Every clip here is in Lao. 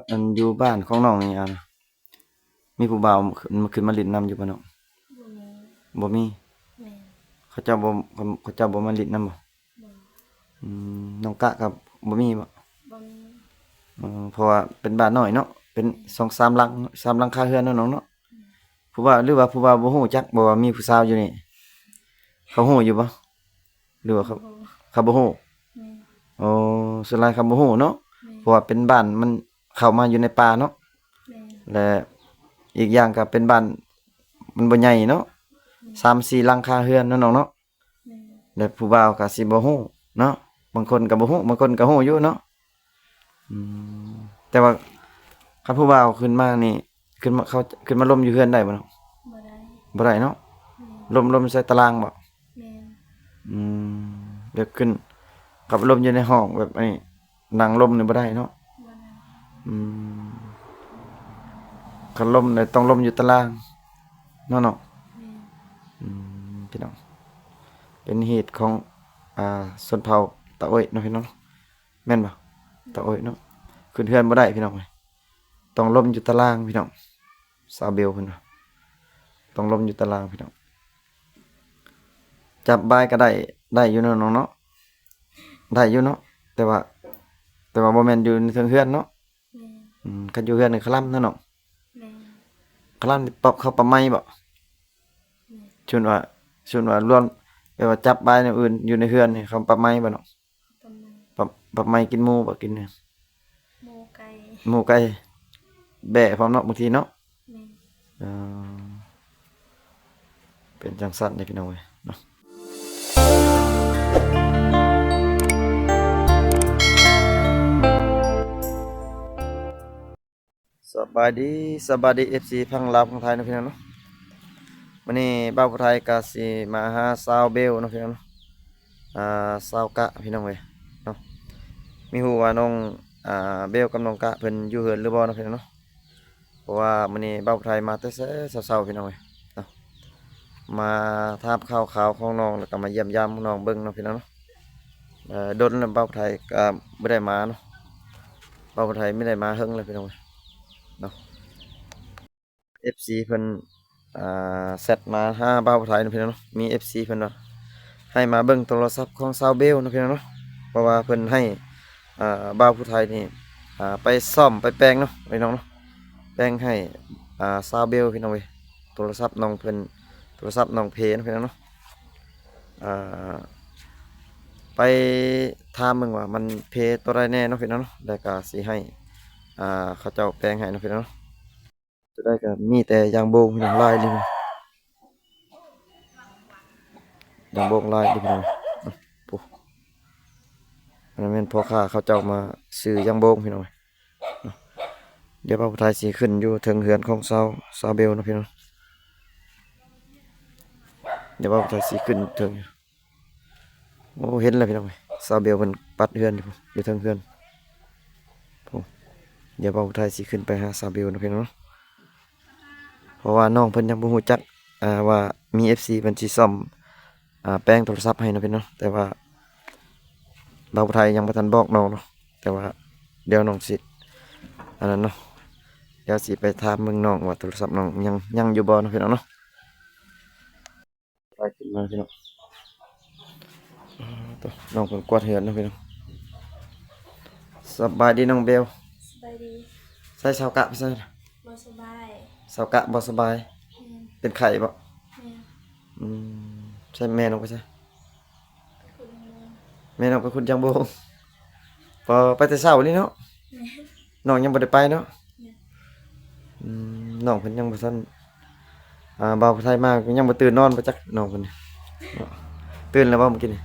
ອັນຢູ່ບ້ານຂອງນ້ອງນີ້ ອັນ ມີຜູ້ບ່າວຂຶ້ນ ຂຶ້ນມາຫຼິ້ນນຳຢູ່ບໍ່ນ້ອງ? ບໍ່ມີ. ບໍ່ມີ? ແມ່ນ. ເຂົາເຈົ້າບໍ່ ເຂົາເຈົ້າບໍ່ມາຫຼິ້ນນຳບໍ່? ບໍ່. ອືມ ນ້ອງກະກໍບໍ່ມີບໍ? ບໍ່ມີ. ເອີ ເພາະວ່າເປັນບ້ານນ້ອຍເນາະ ເປັນ ແມ່ນ ສອງສາມຫຼັງ ສາມຫຼັງຄາເຮືອນເນາະນ້ອງເນາະ. ແມ່ນ. ຜູ້ບ່າວ ຫຼືວ່າຜູ້ບ່າວບໍ່ຮູ້ຈັກບໍ່ວ່າມີຜູ້ສາວຢູ່ນີ້? ເຂົາຮູ້ຢູ່ບໍ່? ຫຼືວ່າເຂົາ ບໍ່ຮູ້ ເຂົາບໍ່ຮູ້? ແມ່ນ. ໂອ້ ສ່ວນຫຼາຍເຂົາບໍ່ຮູ້ເນາະ. ແມ່ນ. ເພາະວ່າເປັນບ້ານມັນເຂົ້າມາຢູ່ໃນປ່າເນາະ. ແມ່ນ. ແລະ ອີກຢ່າງກໍເປັນບ້ານມັນບໍ່ໃຫຍ່ເນາະ. ແມ່ນ. ສາມສີ່ຫຼັງຄາເຮືອນເນາະນ້ອງເນາະ. ແມ່ນ. ແລະ ຜູ້ບ່າວກໍຊິບໍ່ຮູ້ເນາະ ບາງຄົນກໍບໍ່ຮູ້ ບາງຄົນກໍຮູ້ຢູ່ເນາະ. ອືມ ແຕ່ວ່າຄັນຜູ້ບ່າວຂຶ້ນມານີ້ ຂຶ້ນມາ ເຂົາ ຂຶ້ນມາລົມຢູ່ເຮືອນໄດ້ບໍ່ນ້ອງ? ບໍ່ໄດ້. ບໍ່ໄດ້ເນາະ. ແມ່ນ. ລົມ ລົມໃສ່ຕາລ່າງບໍ? ແມ່ນ. ອືມ ແບບຂຶ້ນ ກັບລົມຢູ່ໃນຫ້ອງແບບອັນນີ້ ນັ່ງລົມນີ້ບໍ່ໄດ້ເນາະ? ບໍ່ໄດ້. ອືມ ຄັນລົມນີ້ຕ້ອງລົມຢູ່ຕາລ່າງເນາະນ້ອງ? ແມ່ນ. ອືມ ພີ່ນ້ອງ ເປັນຮີດຂອງ ອ່າ ຊົນເຜົ່າຕາໂອ້ຍເນາະພີ່ນ້ອງ. ແມ່ນບໍ່? ຕາໂອ້ຍເນາະ ຂຶ້ນເຮືອນບໍ່ໄດ້ພີ່ນ້ອງເອີຍ ຕ້ອງລົມຢູ່ຕາລ່າງພີ່ນ້ອງ. ສາວເບວເພິ່ນວ່າຕ້ອງລົມຢູ່ຕາລ່າງພີ່ນ້ອງ. ຈັບບາຍກໍໄດ້ ໄດ້ຢູ່ເນາະນ້ອງເນາະ ໄດ້ຢູ່ເນາະ ແຕ່ວ່າ ແຕ່ວ່າບໍ່ແມ່ນຢູ່ເທິງເຮືອນເນາະ. ແມ່ນ. ອືມ ຄັນຢູ່ເຮືອນນີ້ຄະລຳເນາະນ້ອງ. ແມ່ນ. ຄະລຳນີ້ປັບ ເຂົາປັບໃໝບໍ່? ແມ່ນ. ສົມມຸດວ່າ ສົມມຸດວ່າລວມ ແບບວ່າຈັບບາຍແນວອື່ນຢູ່ໃນເຮືອນນີ້ ເຂົາປັບໃໝບໍ່ນ້ອງ? ປະມານ ປັບ ປັບໄໝກິນໝູບໍ່ ກິນ ໝູໄກ່ ໝູໄກ່ ແບ້ພ້ອມເນາະ ບາງທີເນາະ. ແມ່ນ. ເອີ ເປັນຈັ່ງຊັ້ນເດ້ພີ່ນ້ອງເອີຍເນາະ. ສະບາຍດີ ສະບາຍດີ ເອັຟຊີ ຝັ່ງລາວຝັ່ງໄທເນາະພີ່ນ້ອງເນາະ. ມື້ນີ້ບ່າວຜູ້ໄທກໍຊິມາຫາສາວເບວເນາະພີ່ນ້ອງເນາະ ອ່າ ສາວກະພີ່ນ້ອງເອີຍເນາະ. ມີຮູ້ວ່ານ້ອງ ອ່າ ເບວກັບນ້ອງກະເພິ່ນຢູ່ເຮືອນຫຼືບໍ່ເນາະພີ່ນ້ອງເນາະ. ເພາະວ່າມື້ນີ້ບ່າວຜູ້ໄທມາແຕ່ເຊົ້າໆ ພີ່ນ້ອງເອີຍເນາະ. ມາຖາມຂ່າວຄາວຂອງນ້ອງ ແລ້ວກໍມາຢ້ຽມຢາມນ້ອງເບິ່ງເນາະພີ່ນ້ອງເນາະ. ເອີ ດົນແລ້ວບ່າວໄທກໍບໍ່ໄດ້ມາເນາະ ບ່າວໄທບໍ່ໄດ້ມາເຫິງແລ້ວພີ່ນ້ອງເນາະ. ເອັຟຊີເພິ່ນ ອ່າ ແຊັດມາຫາບ່າວໄທເນາະພີ່ນ້ອງເນາະ. ມີເອັຟຊີເພິ່ນວ່າໃຫ້ມາເບິ່ງໂທລະສັບຂອງສາວເບວເນາະພີ່ນ້ອງເນາະ ເພາະວ່າເພິ່ນໃຫ້ ອ່າ ບ່າວຜູ້ໄທນີ້ ອ່າ ໄປສ້ອມໄປແປງເນາະພີ່ນ້ອງເນາະ. ແປງໃຫ້ ອ່າ ສາວເບວພີ່ນ້ອງເອີຍ ໂທລະສັບນ້ອງເພິ່ນ ໂທລະສັບນ້ອງເພເນາະພີ່ນ້ອງເນາະ. ອ່າ ໄປຖາມເບິ່ງວ່າມັນເພຕົວໃດແດ່ເນາະພີ່ນ້ອງເນາະ ແລ້ວກໍຊິໃຫ້ ອ່າ ເຂົາເຈົ້າແປງໃຫ້ເນາະພີ່ນ້ອງເນາະ. ຕົວໃດກໍມີແຕ່ຢາງໂບງພີ່ນ້ອງ ຫຼາຍເລີຍ ຢາງໂບງຫຼາຍເລີຍພີ່ນ້ອງ. ໂອ້ ອັນນັ້ນແມ່ນພໍ່ຄ້າເຂົາເຈົ້າມາຊື້ຢາງໂບງພີ່ນ້ອງ. ດຽວບ່າວຜູ້ໄທຊິຂຶ້ນຢູ່ເທິງເຮືອນຂອງສາວ ສາວເບວເນາະພີ່ນ້ອງ. ດຽວບ່າວຜູ້ໄທຊິຂຶ້ນເທິງ. ໂອ້ ເຫັນແລ້ວພີ່ນ້ອງເອີຍ ສາວເບວເພິ່ນປັດເຮືອນຢູ່ ຢູ່ເທິງເຮືອນ. ດຽວບ່າວຜູ້ໄທຊິຂຶ້ນໄປຫາສາວເບວເນາະພີ່ນ້ອງເນາະ. ເພາະວ່ານ້ອງເພິ່ນຍັງບໍ່ຮູ້ຈັກ ອ່າ ວ່າມີເອັຟຊີເພິ່ນຊິສ້ອມ ອ່າ ແປງໂທລະສັບໃຫ້ເນາະພີ່ນ້ອງເນາະ. ແຕ່ວ່າບ່າວຜູ້ໄທຍັງບໍ່ທັນບອກນ້ອງເນາະ. ແຕ່ວ່າດຽວນ້ອງຊິ ອັນນັ້ນເນາະ ດຽວຊິໄປຖາມເບິ່ງນ້ອງວ່າໂທລະສັບນ້ອງຍັງ ຍັງຢູ່ບໍ່ເນາະພີ່ນ້ອງເນາະ. ໄປຂຶ້ນມາພີ່ນ້ອງ. ອ່າ ໂຕ ນ້ອງເພິ່ນກວາດເຮືອນເນາະພີ່ນ້ອງ. ສະບາຍດີນ້ອງເບວ. ສະບາຍດີ. ໃສສາວກະໄປໃສ? ບໍ່ສະບາຍ. ສາວກະບໍ່ສະບາຍ? ແມ່ນ. ເປັນໄຂ້ບໍ? ແມ່ນ. ອືມ ໃສແມ່ນ້ອງໄປໃສ? ໄປຂຸດຢາງໂບງ. ແມ່ນ້ອງໄປຂຸດຢາງໂບງ. ພໍ ໄປແຕ່ເຊົ້ານີ້ເນາະ? ແມ່ນ. ນ້ອງຍັງບໍ່ໄດ້ໄປເນາະ? ແມ່ນ. ອືມ ນ້ອງເພິ່ນຍັງບໍ່ທັນ ອ່າ ບ່າວຜູ້ໄທມາກໍຍັງບໍ່ຕື່ນນອນບໍ່ຈັກນ້ອງເພິ່ນນີ້ເນາະ. ຕື່ນແລ້ວບໍ່ມື້ກີ້ນີ້?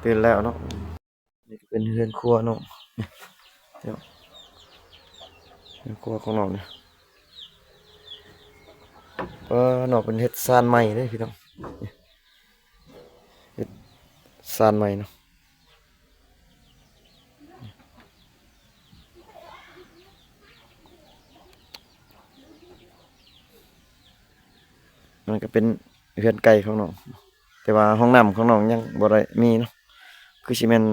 ຕື່ນ ຕື່ນແລ້ວເນາະ. ນີ້ກໍເປັນເຮືອນຄົວນ້ອງ ນີ້ເນາະ ເຮືອນຄົວຂອງນ້ອງນີ້. ເອີ ນ້ອງເພິ່ນເຮັດຊານໃໝ່ເດ້ພີ່ນ້ອງ ເຮັດຊານໃໝ່ເນາະ. ມັນກໍເປັນເຮືອນໄກ່ຂອງນ້ອງ ແຕ່ວ່າຫ້ອງນ້ຳຂອງນ້ອງຍັງບໍ່ໄດ້ມີເນາະ. ຄືຊິແມ່ນ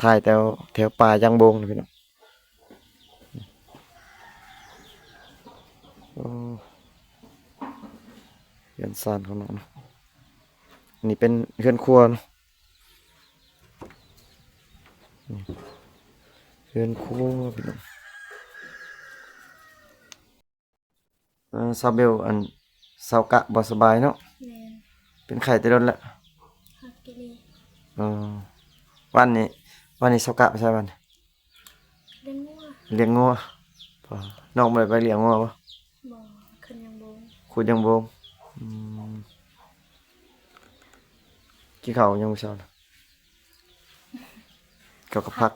ຖ່າຍແຖວ ແຖວປ່າຢາງໂບງນະພີ່ນ້ອງ. ອໍ ເຮືອນຊານຂອງນ້ອງເນາະ. ອັນນີ້ເປັນເຮືອນຄົວເນາະ. ນີ້ເຮືອນຄົວພີ່ນ້ອງ. ເອີ ສາວເບວ ອັນ ສາວກະບໍ່ສະບາຍເນາະ? ແມ່ນ. ເປັນໄຂ້ແຕ່ດົນແລ້ວ? ຄັກອີ່ຫຼີ. ເອີ ວັນນີ້ ວັນນີ້ສາວກະໄປໃສວັນນີ້? ລ້ຽງງົວ. ລ້ຽງງົວ. ນ້ອງບໍ່ໄດ້ໄປລ້ຽງງົວບໍ່? ບໍ່, ຂຶ້ນຍັງບົງ. ຂຶ້ນຍັງບົງ. ອືມ. ກິນເຂົ້າຍັງມື້ເຊົ້ານະ? ເຂົ້າກັບຜັກ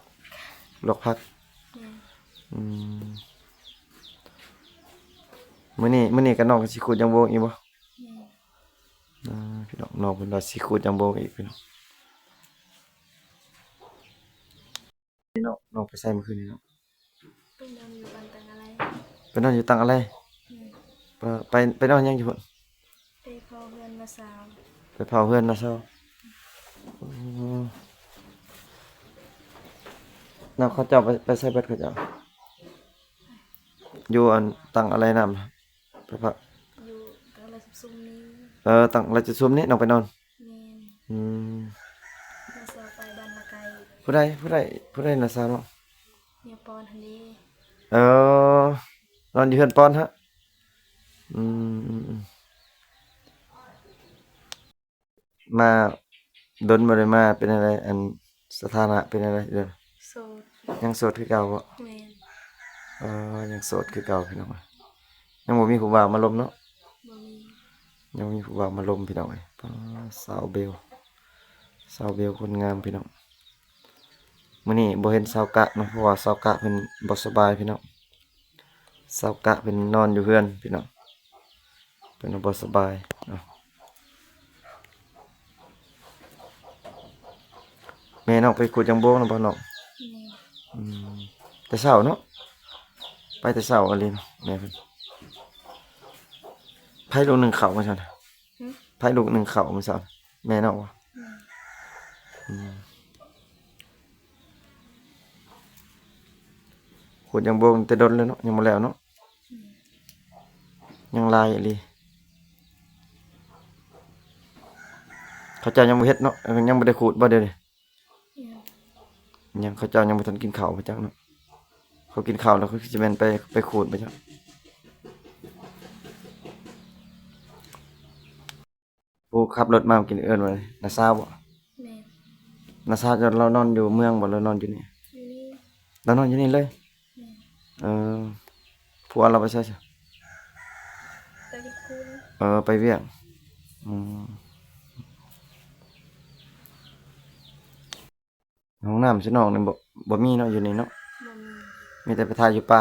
ລວກຜັກ. ແມ່ນ. ອືມ. ມື້ນີ້ ມື້ນີ້ກໍນ້ອງກໍຊິຂຸດຍັງບົງອີກບໍ່? ແມ່ນ. ອ່າ ພີ່ນ້ອງ ນ້ອງເພິ່ນວ່າຊິຂຸດຍັງບົງອີກ ພີ່ນ້ອງ. ນີ້ເນາະ ນ້ອງໄປໃສມື້ຄືນນີ້ເນາະ? ໄປນອນຢູ່ບ້ານຕັງອາໄລ. ໄປນອນຢູ່ຕັງອາໄລ? ແມ່ນ. ໄປ ໄປ ໄປນອນຫຍັງຢູ່ພຸ້ນ? ໄປເຝົ້າເຮືອນນ້າສາວ. ໄປເຝົ້າເຮືອນນ້າສາວ. ອືມ. ແລ້ວເຂົາເຈົ້າໄປ ໄປໃສເບິດເຂົາເຈົ້າ? ຢູ່ອັນຕັງອາໄລນຳ ໄປພັກ ຢູ່ຕັງອາໄລຈຸດຊຸມນີ້. ເອີ ຕັງອາໄລຈຸດຊຸມນີ້ນ້ອງໄປນອນ? ແມ່ນ. ອືມ. ນ້າສາວໄປບ້ານລະໄກ. ຜູ້ໃດ ຜູ້ໃດ ຜູ້ໃດນ້າສາວເນາະ? ເມຍປອນຫັ້ນເດ້. ເອີ ນອນຢູ່ເຮືອນປອນຫະ? ອືມ ອືມ ອືມ. ມາດົນບໍ່ໄດ້ມາ ເປັນແນວໃດ ອັນ ສະຖານະເປັນແນວໃດເດີ? ໂສດ. ຍັງໂສດຄືເກົ່າບໍ່? ແມ່ນ. ເອີ ຍັງໂສດຄືເກົ່າພີ່ນ້ອງ. ຍັງບໍ່ມີຜູ້ບ່າວມາລົມເນາະ? ບໍ່ມີ. ຍັງບໍ່ມີຜູ້ບ່າວມາລົມພີ່ນ້ອງເອີຍ. ປ້າ ສາວເບວ ສາວເບວຄົນງາມພີ່ນ້ອງ. ມື້ນີ້ບໍ່ເຫັນສາວກະເນາະ ເພາະວ່າສາວກະເພິ່ນບໍ່ສະບາຍພີ່ນ້ອງ. ສາວກະເພິ່ນນອນຢູ່ເຮືອນພີ່ນ້ອງ ເພິ່ນບໍ່ສະບາຍເນາະ. ແມ່ນ້ອງໄປຂຸດຢາງໂບງນຳບໍ່ນ້ອງ? ແມ່ນ. ອືມ ແຕ່ເຊົ້າເນາະ ໄປແຕ່ເຊົ້າອີ່ຫຼີເນາະແມ່ເພິ່ນ. ໃຜລູກໜຶ້ງເຂົ້າມື້ເຊົ້ານະ? ຫຶ? ໃຜລູກໜຶ້ງເຂົ້າມື້ເຊົ້າ? ແມ່ນ້ອງບໍ່? ແມ່ນ. ອືມ. ຂຸດຢາງໂບງແຕ່ດົນແລ້ວເນາະ ຍັງບໍ່ແລ້ວເນາະ. ອືມ. ຍັງຫຼາຍອີ່ຫຼີ. ເຂົາເຈົ້າຍັງບໍ່ເຮັດເນາະ ຍັງບໍ່ໄດ້ຂູດບໍ່ດຽວນີ້? ຍັງ. ຍັງ ເຂົາເຈົ້າຍັງບໍ່ທັນກິນເຂົ້າບໍ່ຈັກເນາະ. ເຂົາກິນເຂົ້າແລ້ວ ເຂົາຊິແມ່ນໄປ ໄປຂູດບໍ່ຈັກ. ຜູ້ຂັບລົດມາເມື່ອກີ້ເອີ້ນວ່າ ນ້າສາວບໍ່? ແມ່ນ. ນ້າສາວເຈົ້າລາວນອນຢູ່ເມືອງບໍ່ ລາວນອນຢູ່ນີ້? ຢູ່ນີ້. ລາວນອນຢູ່ນີ້ເລີຍ? ແມ່ນ. ເອີ ຜົວລາວໄປໃສຊະ? ໄປເຮັດຄູນ. ເອີ ໄປວຽກ. ອືມ. ຫ້ອງນ້ຳໃສ່ນ້ອງນີ້ບໍ່ ບໍ່ມີເນາະ ຢູ່ນີ້ເນາະ? ບໍ່ມີ. ມີແຕ່ໄປຖ່າຍຢູ່ປ່າ?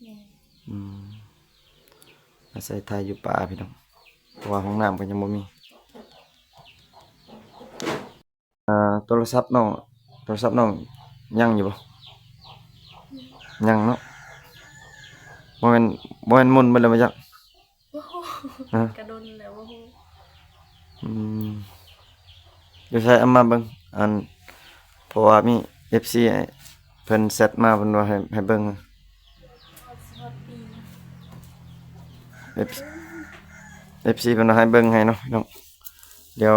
ແມ່ນ. ອືມ. ອາໄສຖ່າຍຢູ່ປ່າພີ່ນ້ອງ ເພາະວ່າຫ້ອງນ້ຳກໍຍັງບໍ່ມີ. ອ່າ ໂທລະສັບນ້ອງ ໂທລະສັບນ້ອງຍັງຢູ່ບໍ່? ຍັງເນາະ. ບໍ່ແມ່ນ ບໍ່ແມ່ນໝຸນເບິດແລ້ວບໍ່ຈັກ? ບໍ່ຮູ້. ຮະ? ກະດົນແລ້ວບໍ່ຮູ້. ອືມ. ຢູ່ໃສ ເອົາມາເບິ່ງ ອັນ ເພາະວ່າມີເອັຟຊີເພິ່ນແຊັດມາ ເພິ່ນວ່າໃຫ້ ໃຫ້ເບິ່ງ. ເອັຟ ເອັຟຊີເພິ່ນວ່າໃຫ້ເບິ່ງໃຫ້ເນາະພີ່ນ້ອງ. ດຽວ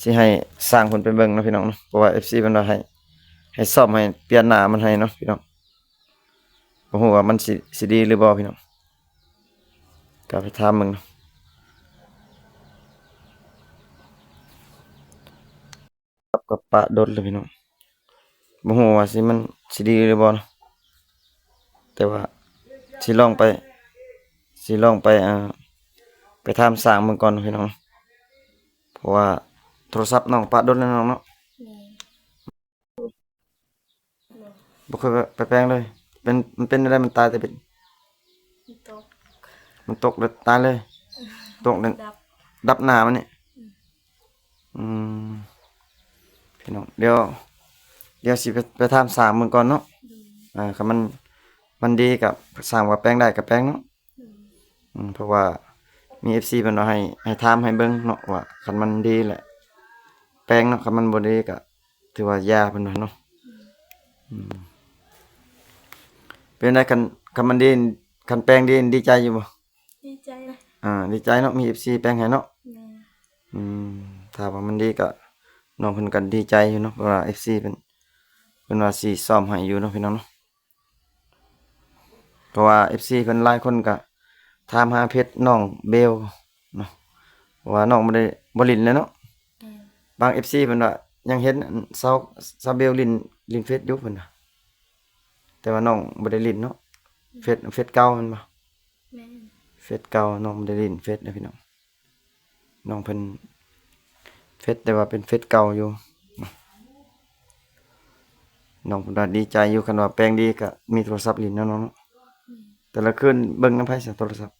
ຊິໃຫ້ຊ່າງເພິ່ນໄປເບິ່ງເນາະພີ່ນ້ອງເນາະ ເພາະວ່າເອັຟຊີເພິ່ນວ່າໃຫ້ ໃຫ້ສ້ອມ ໃຫ້ປ່ຽນໜ້າມັນໃຫ້ເນາະພີ່ນ້ອງ. ບໍ່ຮູ້ວ່າມັນຊິ ຊິດີຫຼືບໍ່ພີ່ນ້ອງ. ກໍໄປຖາມເບິ່ງເນາະ. ກັບ ກັບປະດົນແລ້ວພີ່ນ້ອງ. ບໍ່ຮູ້ວ່າຊິ ມັນຊິດີຫຼືບໍ່ເນາະ. ແຕ່ວ່າຊິລອງໄປ ຊິລອງໄປ ອ່າ ໄປຖາມຊ່າງເບິ່ງກ່ອນເນາະພີ່ນ້ອງ. ເພາະວ່າໂທລະສັບນ້ອງປະດົນແລ້ວນ້ອງເນາະ. ແມ່ນ. ບໍ່ ບໍ່ເຄີຍໄປແປງເລີຍ. ເປັນ ມັນເປັນແນວໃດ? ມັນຕາຍແຕ່ເປັນ ມັນຕົກ ມັນຕົກແລ້ວຕາຍເລີຍ? ຕົກແລ້ວດັບ ດັບໜ້າມັນນີ້? ອືມ. ອືມ ພີ່ນ້ອງ ດຽວ ດຽວຊິໄປ ໄປຖາມຊ່າງເບິ່ງກ່ອນເນາະ. ໂດຍ. ອ່າ ຄັນມັນ ມັນດີກໍ ຊ່າງວ່າແປງໄດ້ກໍແປງເນາະ. ໂດຍ. ອືມ ເພາະວ່າມີເອັຟຊີເພິ່ນວ່າໃຫ້ ໃຫ້ຖາມໃຫ້ເບິ່ງເນາະ ວ່າຄັນມັນດີແຫຼະແປງເນາະ ຄັນມັນບໍ່ດີກໍ ຖືວ່າຢ່າເພິ່ນວ່າເນາະ. ອືມ. ເປັນໃດ ຄັນ ຄັນມັນດີ ຄັນແປງດີ ດີໃຈຢູ່ບໍ່? ດີໃຈແຫຼະ. ອ່າ ດີໃຈເນາະ ມີເອັຟຊີແປງໃຫ້ເນາະ. ແມ່ນ. ອືມ ຖ້າວ່າມັນດີກໍ ນ້ອງເພິ່ນກໍດີໃຈຢູ່ເນາະ ເພາະວ່າເອັຟຊີເພິ່ນ ເພິ່ນວ່າຊິຊ້ອມໃຫ້ຢູ່ເນາະ ພີ່ນ້ອງເນາະ. ເພາະວ່າເອັຟຊີເພິ່ນຫຼາຍຄົນກໍຖາມຫາເພຈນ້ອງເບວເນາະ ເພາະວ່ານ້ອງບໍ່ໄດ້ ບໍ່ຫຼິ້ນແລ້ວເນາະ. ແມ່ນ. ບາງເອັຟຊີເພິ່ນວ່າຍັງເຫັນອັນສາວ ສາວເບວຫຼິ້ນ ຫຼິ້ນເຟສຢູ່ເພິ່ນວ່າ ແຕ່ວ່ານ້ອງບໍ່ໄດ້ຫຼິ້ນເນາະ. ແມ່ນ. ເຟສ ເຟສເກົ່າແມ່ນບໍ່? ແມ່ນ. ເຟສເກົ່າ ນ້ອງບໍ່ໄດ້ຫຼິ້ນເຟສເດ້ພີ່ນ້ອງ. ນ້ອງເພິ່ນເຟສ ແຕ່ວ່າເປັນເຟສເກົ່າຢູ່. ນ້ອງເພິ່ນວ່າດີໃຈຢູ່ ຄັນວ່າແປງດີກໍມີໂທລະສັບຫຼິ້ນນຳນ້ອງເນາະ. ແມ່ນ. ແຕ່ລະຄືນເບິ່ງນຳໃຜຊະໂທລະສັບ?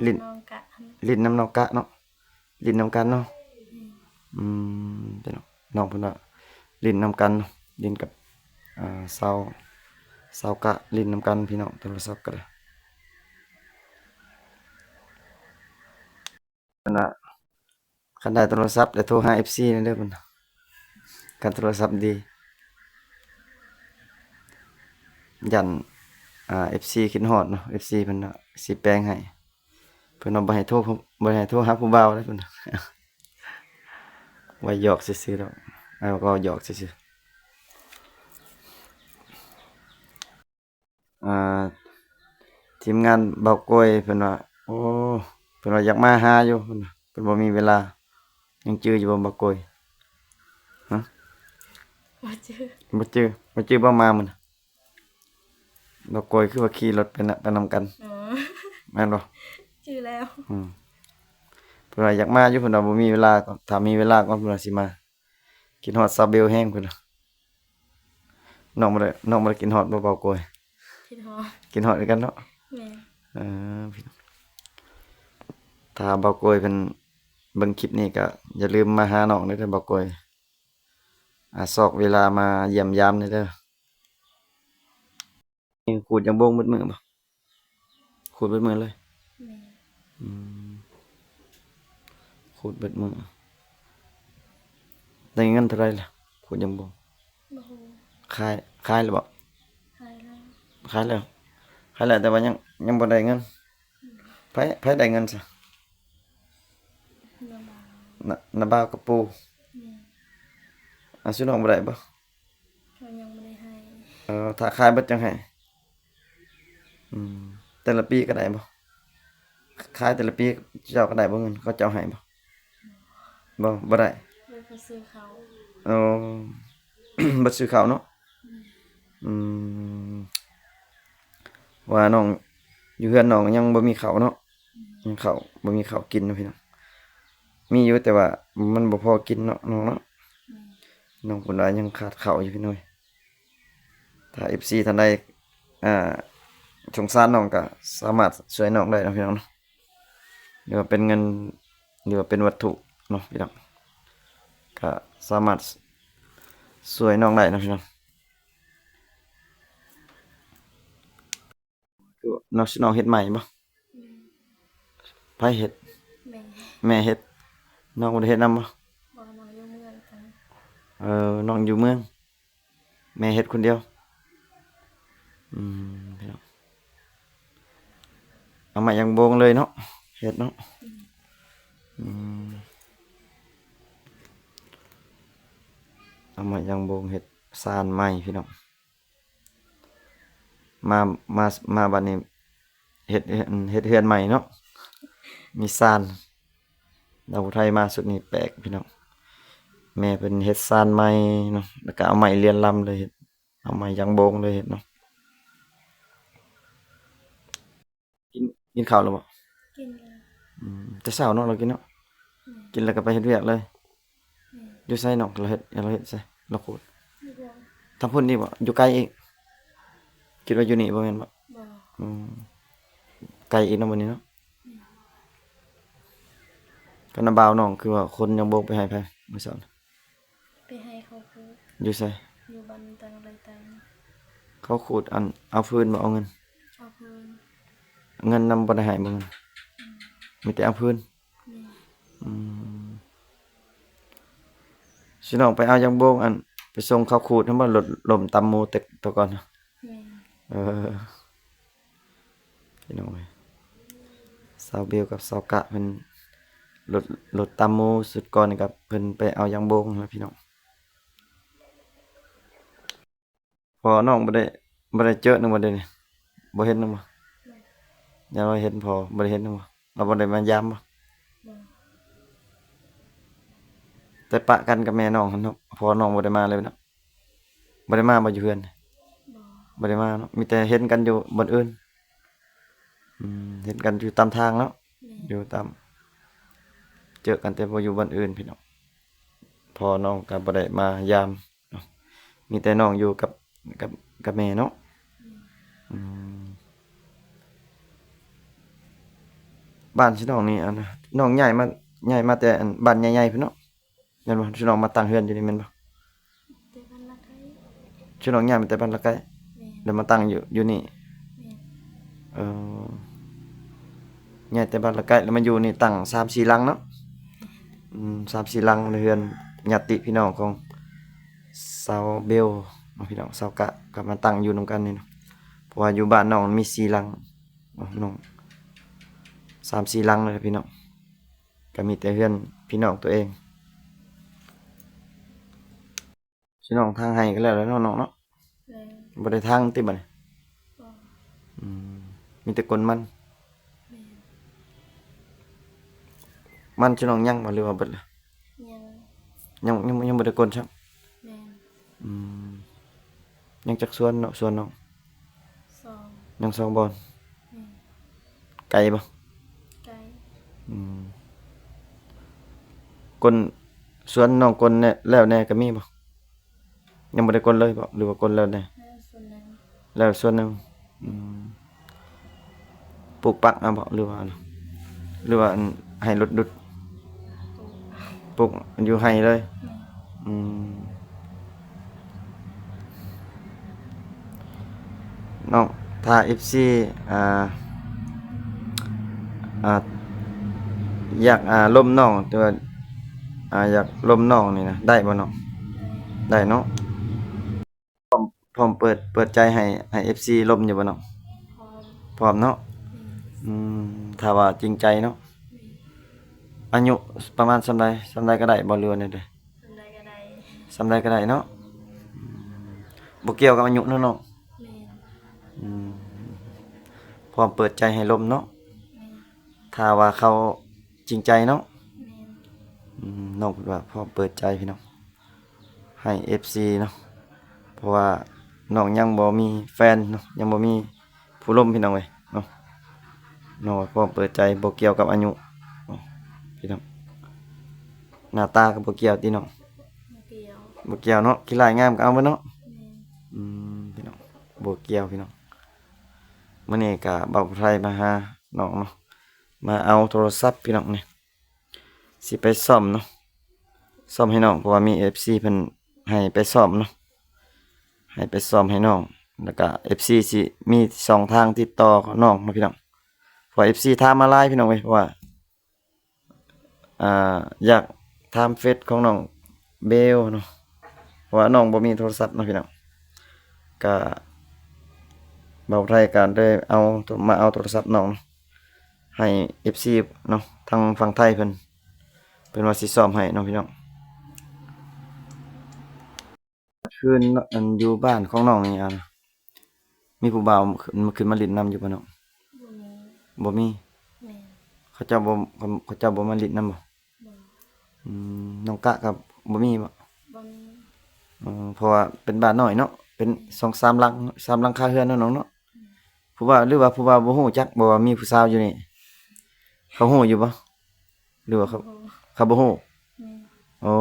ຫຼິ້ນ ນ້ອງກະ ຫຼິ້ນນຳນ້ອງກະເນາະ. ຫຼິ້ນນຳກັນເນາະ. ແມ່ນ. ອືມ ພີ່ນ້ອງ ນ້ອງເພິ່ນວ່າຫຼິ້ນນຳກັນເນາະ ຫຼິ້ນກັບ ອ່າ ສາວ ສາວກະ ຫຼິ້ນນຳກັນພີ່ນ້ອງ ໂທລະສັບກໍໄດ້. ເພິ່ນວ່າ ຄັນໄດ້ໂທລະສັບແລ້ວໂທຫາເອັຟຊີແດ່ເດີເພິ່ນ ຄັນໂທລະສັບດີ ຢ້ານ ອ່າ ເອັຟຊີຄິດຮອດເນາະ ເອັຟຊີເພິ່ນວ່າຊິແປງໃຫ້ ເພິ່ນວ່າບໍ່ໃຫ້ໂທ ບໍ່ໃຫ້ໂທຫາຜູ້ບ່າວເດ້ເພິ່ນ ວ່າຫຍອກຊື່ໆດອກ ເອົາ ກໍຫຍອກຊື່ໆ. ອ່າ ທີມງານບ່າວໂກຍເພິ່ນວ່າ ໂອ້ ເພິ່ນວ່າຢາກມາຫາຢູ່ ເພິ່ນວ່າ ເພິ່ນບໍ່ມີເວລາ. ຍັງຈື່ຢູ່ບໍ່ບ່າວໂກຍ? ຮະ? ບໍ່ຈື່. ບໍ່ຈື່ ບໍ່ຈື່ບໍ່ ມາມື້ນະ? ບ່າວໂກຍຄືວ່າຂີ່ລົດໄປນະ ໄປນຳກັນ. ອໍ ແມ່ນບໍ່? ຈື່ແລ້ວ. ອືມ ເພິ່ນວ່າຢາກມາຢູ່ ເພິ່ນວ່າບໍ່ມີເວລາ ຖ້າມີເວລາກ່ອນ ເພິ່ນວ່າຊິມາ. ຄິດຮອດສາວເບວແຮງເພິ່ນວ່າ. ນ້ອງບໍ່ໄດ້ ນ້ອງບໍ່ໄດ້ຄິດຮອດບໍ່ ບ່າວໂກຍ? ຄິດຮອດ. ຄິດຮອດຄືກັນເນາະ. ແມ່ນ. ເອີ ພີ່ນ້ອງ ຖ້າບ່າວໂກຍເພິ່ນເບິ່ງຄລິບນີ້ກໍຢ່າລືມມາຫານ້ອງເດີ ບ່າວໂກຍ ອາ ຊອກເວລາມາຢ້ຽມຢາມແດ່ເດີ. ຂູດຢາງບົງເບິດມື້ບໍ່? ຂູດເບິດມື້ເລີຍ. ແມ່ນ. ອືມ ຂູດເບິດມື້. ໄດ້ເງິນເທົ່າໃດລະ ຂູດຢາງບົງ? ບໍ່ຮູ້. ຂາຍ ຂາຍແລ້ວບໍ່? ຂາຍແລ້ວ ຂາຍແລ້ວ ຂາຍແລ້ວ ແຕ່ວ່າຍັງ ຍັງບໍ່ໄດ້ເງິນ. ອືມ ໃຜ ໃຜໄດ້ເງິນຊະ? ນ້າບ່າວ ນ້າ ນ້າບ່າວກັບປູ່. ແມ່ນ. ອາ ຊຸນ້ອງບໍ່ໄດ້ບໍ່? ເຂົາຍັງບໍ່ໄດ້ໃຫ້. ເອີ ຖ້າຂາຍເບິດຈັ່ງໃຫ້. ອືມ ແຕ່ລະປີກໍໄດ້ບໍ່? ຂາຍແຕ່ລະປີເຈົ້າກໍໄດ້ບໍ່ເງິນ? ເຂົາເຈົ້າໃຫ້ບໍ່? ບໍ່ ບໍ່ໄດ້. ເບິດຊື້ເຂົ້າ. ໂອ້ ເບິດຊື້ເຂົ້າເນາະ. ອືມ ອືມ ວ່ານ້ອງ ຢູ່ເຮືອນນ້ອງຍັງບໍ່ມີເຂົ້າເນາະ. ອືມ ຍັງເຂົ້າ ບໍ່ມີເຂົ້າກິນເນາະ ພີ່ນ້ອງ. ມີຢູ່ ແຕ່ວ່າມັນບໍ່ພໍກິນເນາະ ນ້ອງເນາະ. ແມ່ນ. ນ້ອງເພິ່ນວ່າຍັງຂາດເຂົ້າຢູ່ ພີ່ນ້ອງ. ຖ້າເອັຟຊີທ່ານໃດ ອ່າ ສົງສານນ້ອງກໍສາມາດຊ່ວຍນ້ອງໄດ້ເນາະ ພີ່ນ້ອງເນາະ. ຫຼືວ່າເປັນເງິນ ຫຼືວ່າເປັນວັດຖຸເນາະ ພີ່ນ້ອງ ກໍສາມາດຊ່ວຍນ້ອງໄດ້ເນາະ ພີ່ນ້ອງ. ນ້ອງ ນ້ອງເຮັດໃໝ່ບໍ່? ແມ່ນ. ໃຜເຮັດ? ແມ່. ແມ່ເຮັດ. ນ້ອງບໍ່ໄດ້ເຮັດນຳບໍ່? ບໍ່ ນ້ອງຢູ່ເມືອງກັນ. ເອີ ນ້ອງຢູ່ເມືອງ. ແມ່ເຮັດຄົນດຽວ. ອືມ ພີ່ນ້ອງ ເອົາໄມ້ຢາງບົງເລີຍເນາະ ເຮັດເນາະ. ອືມ ອືມ ເອົາໄມ້ຢາງບົງເຮັດຊານໃໝ່ ພີ່ນ້ອງ. ມາ ມາ ມາບັດນີ້ເຮັດ ເຮັດ ເຮັດເຮືອນໃໝ່ເນາະ ມີຊານ. ລາວຜູ້ໄທມາຊຸດນີ້ແປກ ພີ່ນ້ອງ. ແມ່ເພິ່ນເຮັດຊານໃໝ່ເນາະ ແລ້ວກໍເອົາໄມ້ລຽນລຳເລີຍເຮັດ ເອົາໄມ້ຢາງບົງເລີຍເຮັດເນາະ. ກິນ ກິນເຂົ້າແລ້ວບໍ່? ກິນແລ້ວ. ອືມ ແຕ່ເຊົ້າເນາະ ລາວກິນເນາະ. ແມ່ນ. ກິນແລ້ວກໍໄປເຮັດວຽກເລີຍ. ແມ່ນ. ຢູ່ໃສນ້ອງ? ລາວເຮັດ ລາວເຮັດໃສ? ລາວຂູດ ຢູ່ເຮືອນ. ທາງພຸ້ນນີ້ບໍ່? ຢູ່ໄກອີກ? ຄິດວ່າຢູ່ນີ້ບໍ່ແມ່ນບໍ່? ບໍ່. ອືມ ໄກອີກເນາະ ບັດນີ້ເນາະ. ແມ່ນ. ກັບນ້າບ່າວນ້ອງ ຄືວ່າຂົນຢາງບົງໄປໃຫ້ໃຜມື້ເຊົ້າ? ໄປໃຫ້ເຂົາຂູດ. ຢູ່ໃສ? ຢູ່ບ້ານຕັງໄລຕັງ. ເຂົາຂູດ ອັນ ເອົາຟືນບໍ່ເອົາເງິນ? ເອົາຟືນ. ເງິນນຳບໍ່ໄດ້ໃຫ້ບໍ່? ອືມ ມີແຕ່ເອົາຟືນ. ແມ່ນ. ອືມ ຊິນ້ອງໄປເອົາຢາງບົງ ອັນ ໄປສົ່ງເຂົາຂູດຫັ້ນບໍ່? ລົດລົ້ມຕຳໝູແຕ່ ແຕ່ກ່ອນ. ແມ່ນ. ເອີ. ພີ່ນ້ອງເອີຍ ສາວເບວກັບສາວກະເພິ່ນລົດ ລົດຕຳໝູ່ຊຸດກ່ອນນີ້ ກັບເພິ່ນໄປເອົາຢາງໂບງຫັ້ນແຫຼະພີ່ນ້ອງ. ພໍ່ນ້ອງບໍ່ໄດ້ ບໍ່ໄດ້ເຈີນຳບໍ່ເດນີ້? ບໍ່ເຫັນນຳບໍ່? ຍັງບໍ່ເຫັນພໍ່ ບໍ່ໄດ້ເຫັນນຳບໍ່? ລາວບໍ່ໄດ້ມາຢາມບໍ່? ແຕ່ປະກັນກັບແມ່ນ້ອງຫັ້ນເນາະ ພໍ່ນ້ອງບໍ່ໄດ້ມາເລີຍເນາະ. ບໍ່ໄດ້ມາບໍ່ຢູ່ເຮືອນ? ບໍ່ ບໍ່ໄດ້ມາເນາະ ມີແຕ່ເຫັນກັນຢູ່ບ່ອນອື່ນ. ອືມ ເຫັນກັນຢູ່ຕາມທາງເນາະ. ແມ່ນ ຢູ່ຕາມ ເຈີກັນແຕ່ບໍ່ຢູ່ບ່ອນອື່ນພີ່ນ້ອງ. ພໍ່ນ້ອງກໍບໍ່ໄດ້ມາຢາມເນາະ ມີແຕ່ນ້ອງຢູ່ກັບ ກັບ ກັບແມ່ເນາະ. ແມ່ນ ອືມ ບ້ານຊິນ້ອງນີ້ ອັນ ນ້ອງຍ້າຍມາ ຍ້າຍມາແຕ່ ອັນ ບ້ານໃຫຍ່ໆພຸ້ນເນາະ. ແມ່ນບໍ່? ຊຸມນ້ອງມາຕັ້ງເຮືອນຢູ່ນີ້ແມ່ນບໍ່? ແຕ່ບ້ານລະໄກ່ ຊຸມນ້ອງຍ້າຍມາແຕ່ບ້ານລະໄກ່. ແມ່ນ ແລ້ວມາຕັ້ງຢູ່ ຢູ່ນີ້. ແມ່ນ ເອີ ຍ້າຍແຕ່ບ້ານລະໄກ່ ແລ້ວມາຢູ່ນີ້ ຕັ້ງສາມສີ່ຫຼັງເນາະ. ອືມ ສາມສີ່ຫຼັງ ເຮືອນຍາດຕິພີ່ນ້ອງຂອງສາວເບວເນາະ ພີ່ນ້ອງ. ສາວກະກໍມາຕັ້ງຢູ່ນຳກັນນີ້ເນາະ ເພາະວ່າຢູ່ບ້ານນ້ອງມີສີ່ຫຼັງເນາະ ນ້ອງ ສາມສີ່ຫຼັງເລີຍພີ່ນ້ອງ. ກໍມີແຕ່ເຮືອນພີ່ນ້ອງຕົວເອງ. ພີ່ນ້ອງ ທາງໄຮ່ກໍແລ້ວແລ້ວເນາະນ້ອງເນາະ. ແມ່ນ ບໍ່ໄດ້ຖາງຕິບັດນີ້? ບໍ່ ອືມ ມີແຕ່ກົນມັນ. ແມ່ນ ມັນພີ່ນ້ອງຍັງບໍ່ ຫຼືວ່າເບິດແລ້ວ? ຍັງ ຍັງ ຍັງ ຍັງບໍ່ໄດ້ກົນຊ້ຳ. ແມ່ນ ອືມ ຍັງຈັກສວນເນາະ ສວນນ້ອງ? ສອງ ຍັງສອງບ່ອນ. ແມ່ນ ໄກບໍ່? ໄກ ອືມ ກົນ ສວນນ້ອງກົນແນ່ ແລ້ວແນ່ກໍມີບໍ່? ຍັງບໍ່ໄດ້ກົນເລີຍບໍ່ ຫຼືວ່າກົນແລ້ວແນ່? ແລ້ວສ່ວນໜຶ່ງ ແລ້ວສ່ວນໜຶ່ງ. ອືມ ປູກປັກເອົາບໍ່ ຫຼືວ່າ ຫຼືວ່າ ອັນ ໃຫ້ລົດດຸດ? ປູກ ປູກຢູ່ໄຮ່ເລີຍ. ແມ່ນ ອືມ ນ້ອງ ຖ້າເອັຟຊີ ອ່າ ອ່າ ຢາກ ອ່າ ລົມນ້ອງ ຫຼືວ່າ ອ່າ ຢາກລົມນ້ອງນີ້ນະ ໄດ້ບໍ່ນ້ອງ? ໄດ້ ໄດ້ເນາະ. ພ້ອມ ພ້ອມເປີດ ເປີດໃຈໃຫ້ ໃຫ້ເອັຟຊີລົມຢູ່ບໍ່ນ້ອງ? ພ້ອມ ພ້ອມເນາະ. ແມ່ນ ອືມ ຖ້າວ່າຈິງໃຈເນາະ. ແມ່ນ ອາຍຸປະມານສ່ຳໃດ ສ່ຳໃດກໍໄດ້ບໍ່ ຫຼືວ່າແນວໃດ? ສ່ຳໃດກໍໄດ້ ສ່ຳໃດກໍໄດ້ເນາະ. ບໍ່ກ່ຽວກັບອາຍຸເນາະນ້ອງ. ແມ່ນ ອືມ ພ້ອມເປີດໃຈໃຫ້ລົມເນາະ. ແມ່ນ ຖ້າວ່າເຂົາຈິງໃຈເນາະ. ແມ່ນ ອືມ ນ້ອງເພິ່ນວ່າພ້ອມເປີດໃຈພີ່ນ້ອງ ໃຫ້ເອັຟຊີເນາະ ເພາະວ່ານ້ອງຍັງບໍ່ມີແຟນເນາະ ຍັງບໍ່ມີຜູ້ລົມພີ່ນ້ອງເອີຍເນາະ. ນ້ອງວ່າພ້ອມເປີດໃຈ ບໍ່ກ່ຽວກັບອາຍຸເນາະ ພີ່ນ້ອງ. ໜ້າຕາກໍບໍ່ກ່ຽວຕິນ້ອງ? ບໍ່ກ່ຽວ ບໍ່ກ່ຽວເນາະ ຂີ້ຮ້າຍງາມກໍເອົາໝົດເນາະ. ແມ່ນ ອືມ ພີ່ນ້ອງ ບໍ່ກ່ຽວພີ່ນ້ອງ. ມື້ນີ້ກໍບ່າວຜູ້ໄທມາຫານ້ອງເນາະ ມາເອົາໂທລະສັບພີ່ນ້ອງນີ້ ຊິໄປສ້ອມເນາະ ສ້ອມໃຫ້ນ້ອງ ເພາະວ່າມີເອັຟຊີເພິ່ນໃຫ້ໄປສ້ອມເນາະ ໃຫ້ໄປສ້ອມໃຫ້ນ້ອງ ແລ້ວກະເອັຟຊີຊິມີຊ່ອງທາງຕິດຕໍ່ນ້ອງເນາະພີ່ນ້ອງ. ເພາະວ່າເອັຟຊີຖາມມາຫຼາຍພີ່ນ້ອງເອີຍ ເພາະວ່າ ອ່າ ຢາກຖາມເຟສຂອງນ້ອງເບວເນາະ ເພາະວ່ານ້ອງບໍ່ມີໂທລະສັບເນາະພີ່ນ້ອງ. ກະບ່າວໄທກະໄດ້ເອົາ ມາເອົາໂທລະສັບນ້ອງເນາະ ໃຫ້ເອັຟຊີເນາະ ທາງຝັ່ງໄທເພິ່ນ ເພິ່ນວ່າຊິສ້ອມໃຫ້ເນາະພີ່ນ້ອງ. ຄືນ ອັນ ຢູ່ບ້ານຂອງນ້ອງນີ້ ອັນ ມີຜູ້ບ່າວຂຶ້ນ ຂຶ້ນມາຫຼິ້ນນຳຢູ່ບໍ່ນ້ອງ? ບໍ່ມີ ບໍ່ມີ. ແມ່ນ ເຂົາເຈົ້າບໍ່ ເຂົາ ເຂົາເຈົ້າບໍ່ມາຫຼິ້ນນຳບໍ່? ບໍ່ ອືມ ນ້ອງກະກໍບໍ່ມີບໍ່? ບໍ່ມີ. ເອີ ເພາະວ່າເປັນບ້ານນ້ອຍເນາະ ເປັນ ແມ່ນ ສອງສາມຫຼັງ ສາມຫຼັງຄາເຮືອນເນາະນ້ອງເນາະ. ແມ່ນ ຜູ້ບ່າວ ຫຼືວ່າຜູ້ບ່າວບໍ່ຮູ້ຈັກບໍ່ວ່າມີຜູ້ສາວຢູ່ນີ້? ເຂົາຮູ້ຢູ່ບໍ່? ຫຼືວ່າເຂົາ ບໍ່ຮູ້ ເຂົາບໍ່ຮູ້? ແມ່ນ ໂອ້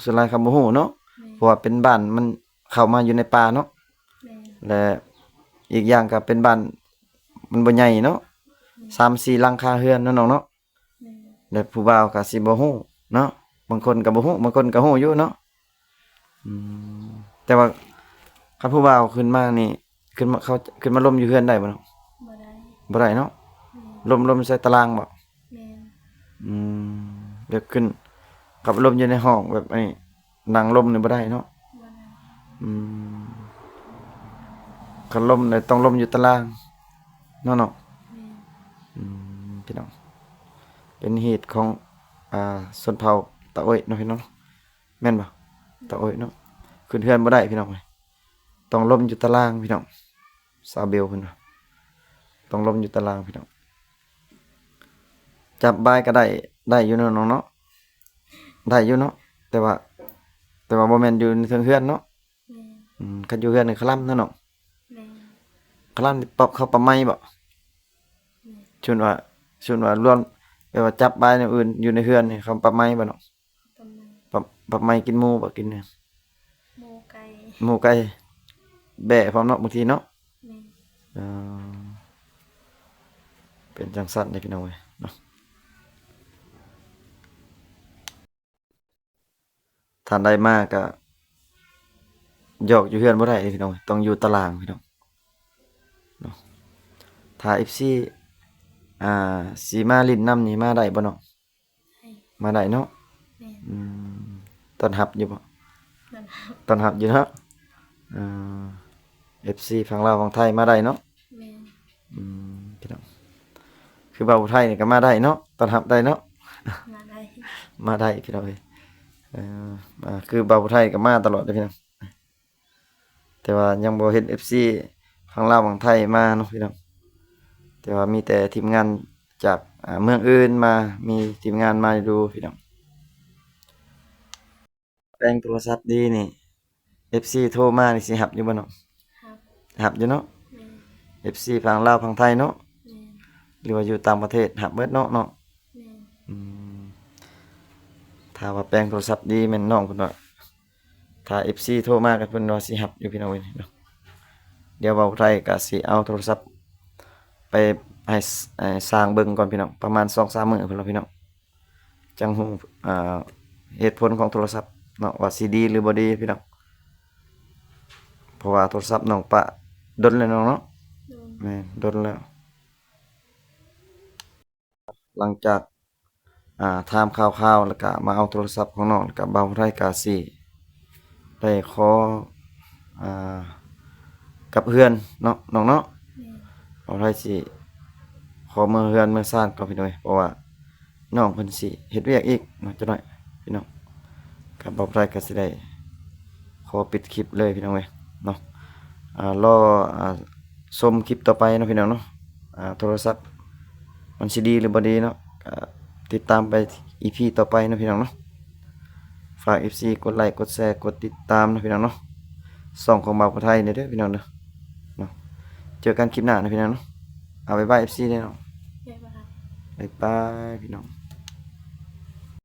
ສ່ວນຫຼາຍເຂົາບໍ່ຮູ້ເນາະ. ແມ່ນ ເພາະວ່າເປັນບ້ານມັນເຂົ້າມາຢູ່ໃນປ່າເນາະ. ແມ່ນ ແລະ ອີກຢ່າງກໍເປັນບ້ານມັນບໍ່ໃຫຍ່ເນາະ. ແມ່ນ ສາມສີ່ຫຼັງຄາເຮືອນເນາະນ້ອງເນາະ. ແມ່ນ ແລະ ຜູ້ບ່າວກໍຊິບໍ່ຮູ້ເນາະ ບາງຄົນກໍບໍ່ຮູ້ ບາງຄົນກໍຮູ້ຢູ່ເນາະ. ອືມ ແຕ່ວ່າຄັນຜູ້ບ່າວຂຶ້ນມານີ້ ຂຶ້ນມາ ເຂົາ ຂຶ້ນມາລົມຢູ່ເຮືອນໄດ້ບໍ່ນ້ອງ? ບໍ່ໄດ້ ບໍ່ໄດ້ເນາະ. ແມ່ນ ລົມ ລົມໃສ່ຕາລ່າງບໍ່? ແມ່ນ ອືມ ແບບຂຶ້ນ ຄັນລົມຢູ່ໃນຫ້ອງແບບນີ້ ນັ່ງລົມນີ້ບໍ່ໄດ້ເນາະ. ບໍ່ໄດ້ ອືມ ຄັນລົມນີ້ຕ້ອງລົມຢູ່ຕາລ່າງເນາະນ້ອງ. ແມ່ນ ພີ່ນ້ອງ ເປັນຮີດຂອງ ອ່າ ຊົນເຜົ່າຕາໂອ້ຍເນາະພີ່ນ້ອງ ແມ່ນບໍ່? ຕາໂອ້ຍເນາະ ຂຶ້ນເຮືອນບໍ່ໄດ້ພີ່ນ້ອງເອີຍ ຕ້ອງລົມຢູ່ຕາລ່າງພີ່ນ້ອງ ສາວເບວເພິ່ນວ່າ ຕ້ອງລົມຢູ່ຕາລ່າງພີ່ນ້ອງ ຈັບບາຍກໍໄດ້ ໄດ້ຢູ່ເນາະນ້ອງເນາະ ໄດ້ຢູ່ເນາະ ແຕ່ວ່າ ແຕ່ວ່າບໍ່ແມ່ນຢູ່ເທິງເຮືອນເນາະ ແມ່ນ ອືມ ຄັນຢູ່ເຮືອນນີ້ຄະລຳເນາະນ້ອງ ແມ່ນ ຄະລຳນີ້ປັບ ເຂົາປັບໃໝບໍ່? ແມ່ນ ຊົນວ່າ ຊົນວ່າລວມ ແບບວ່າຈັບບາຍແນວອື່ນຢູ່ໃນເຮືອນນີ້ ເຂົາປັບໃໝບໍ່ນ້ອງ? ປະມານ ປັບ ປັບໄໝກິນໝູບໍ່ ກິນ ໝູໄກ່ ໝູໄກ່ ແບ້ພ້ອມເນາະ ບາງທີເນາະ ແມ່ນ ເອີ ເປັນຈັ່ງຊັ້ນເດ້ພີ່ນ້ອງເອີຍເນາະ ທ່ານໃດມາກະຢອກຢູ່ເຮືອນບໍ່ໄດ້ເດ້ພີ່ນ້ອງ ຕ້ອງຢູ່ຕາລ່າງພີ່ນ້ອງເນາະ ຖ້າເອັຟຊີ ອ່າ ຊິມາຫຼິ້ນນຳນີ້ມາໄດ້ບໍ່ນ້ອງ? ໄດ້ ມາໄດ້ເນາະ ແມ່ນ ອືມ ຕ້ອນຮັບຢູ່ບໍ່? ຕ້ອນຮັບ ຕ້ອນຮັບຢູ່ເນາະ ເອີ ເອັຟຊີຝັ່ງລາວຝັ່ງໄທມາໄດ້ເນາະ ແມ່ນ ອືມ ພີ່ນ້ອງ ຄືບ່າວໄທນີ້ກໍມາໄດ້ເນາະ ຕ້ອນຮັບໄດ້ເນາະ ມາໄດ້ ມາໄດ້ພີ່ນ້ອງເອີຍ ເອີ ອ່າ ຄືບ່າວໄທກໍມາຕະຫຼອດເດ້ພີ່ນ້ອງ ແຕ່ວ່າຍັງບໍ່ເຫັນເອັຟຊີຝັ່ງລາວຝັ່ງໄທມາເນາະພີ່ນ້ອງ ແຕ່ວ່າມີແຕ່ທີມງານຈາກ ອ່າ ເມືອງອື່ນມາ ມີທີມງານມາຢູ່ພີ່ນ້ອງ ແປງໂທລະສັບດີນີ້ ເອັຟຊີໂທມານີ້ຊິຮັບຢູ່ບໍ່ນ້ອງ? ຮັບ ຮັບຢູ່ເນາະ ແມ່ນ ເອັຟຊີຝັ່ງລາວຝັ່ງໄທເນາະ ແມ່ນ ຫຼືວ່າຢູ່ຕ່າງປະເທດຮັບເບິດເນາະນ້ອງ? ແມ່ນ ອືມ ຖ້າວ່າແປງໂທລະສັບດີແມ່ນນ້ອງເພິ່ນວ່າ ຖ້າເອັຟຊີໂທມາກໍເພິ່ນວ່າຊິຮັບຢູ່ພີ່ນ້ອງເອີຍເນາະ ດຽວບ່າວໄທກໍຊິເອົາໂທລະສັບໄປໃຫ້ ໃຫ້ຊ່າງເບິ່ງກ່ອນພີ່ນ້ອງ ປະມານສອງສາມມື້ພຸ້ນລະພີ່ນ້ອງ ຈັ່ງຮູ້ ອ່າ ເຫດຜົນຂອງໂທລະສັບເນາະ ວ່າຊິດີຫຼືບໍ່ດີພີ່ນ້ອງ ເພາະວ່າໂທລະສັບນ້ອງປະດົນແລ້ວນ້ອງເນາະ ໂດນ ແມ່ນ ດົນແລ້ວ ຫຼັງຈາກ ອ່າ ຖາມຂ່າວໆ ແລ້ວກະມາເອົາໂທລະສັບຂອງນ້ອງ ແລ້ວກະບ່າວໄທກະຊິໄດ້ຂໍ ອ່າ ກັບເຮືອນເນາະນ້ອງເນາະ ແມ່ນ ບ່າວໄທຊິຂໍເມືອເຮືອນເມືຊານກ່ອນພີ່ນ້ອງເອີຍ ເພາະວ່ານ້ອງເພິ່ນຊິເຮັດວຽກອີກເນາະ ຈັກໜ້ອຍພີ່ນ້ອງ ກະບ່າວໄທກະຊິໄດ້ຂໍປິດຄລິບເລີຍພີ່ນ້ອງເອີຍເນາະ ອ່າ ລໍ ອ່າ ຊົມຄລິບຕໍ່ໄປເນາະພີ່ນ້ອງເນາະ ອ່າ ໂທລະສັບມັນຊິດີຫຼືບໍ່ດີເນາະ ກໍຕິດຕາມໄປອີພີຕໍ່ໄປເນາະພີ່ນ້ອງເນາະ ຝາກເອັຟຊີກົດໄລກົດແຊກົດຕິດຕາມເນາະພີ່ນ້ອງເນາະ ຊ່ອງຂອງບ່າວຜູ້ໄທນີ້ເດີພີ່ນ້ອງເດີເນາະ ເຈີກັນຄລິບໜ້າເນາະພີ່ນ້ອງເນາະ ເອົາ ບາຍບາຍເອັຟຊີເດີເນາະ ບາຍບາຍ ບາຍບາຍພີ່ນ້ອງ.